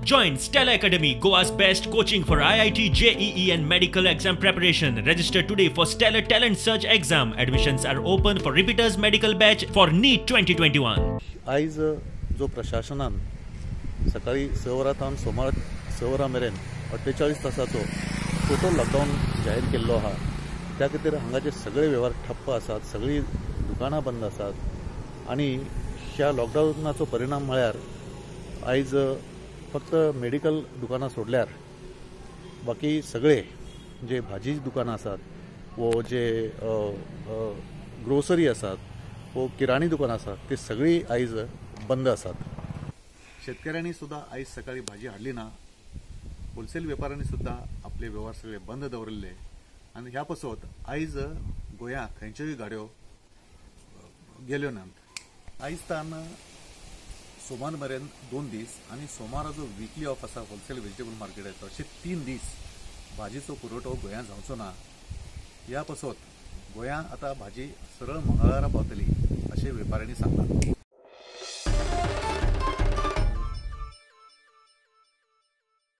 Join Stellar Academy, Goa's best coaching for IIT, JEE and medical exam preparation. Register today for Stellar Talent Search exam. Admissions are open for repeaters medical batch for NEET 2021. आयज जो प्रशासनान सकाळी 6 वरां सावन सोमार 6 वरां मेरेन 48 तासाचो total lockdown जाहीर केल्लो आहा, त्या खातीर हांगाचे सगळे वेव्हार ठप्प आसात, सगळीं दुकानां बंद आसात आनी ह्या लॉकडावनाचो परिणाम म्हळ्यार आयज फक्त मेडिकल दुकानां सोडल्यार बाकी सगळे जे भाजी दुकानां आसात वो जे ग्रोसरी आसात वो किराणी दुकानां आसात ते सगळीं आयज बंद आसात. शेतकऱ्यांनी सुद्दां आयज सकाळी भाजी हाडली ना, होलसेल वेपाऱ्यांनी सुद्दां आपले वेव्हार सगळे बंद दवरिल्ले आनी ह्या पासत आयज गोंयांत खंयच्योय गाडयो गेल्यो नात. आयज तान सोमार मेरेन 2 दीस आनी सोमारा जो विकली ऑफ आसा होलसेल व्हेजिटेबल मार्केटाचो, अशे 3 दीस भाजीचो पुरवठो गोंयांत जावचो ना. ह्या पासत गोंयांत आतां भाजी सरळ मंगळारा पावतली अशें वेपाऱ्यांनी सांगलां.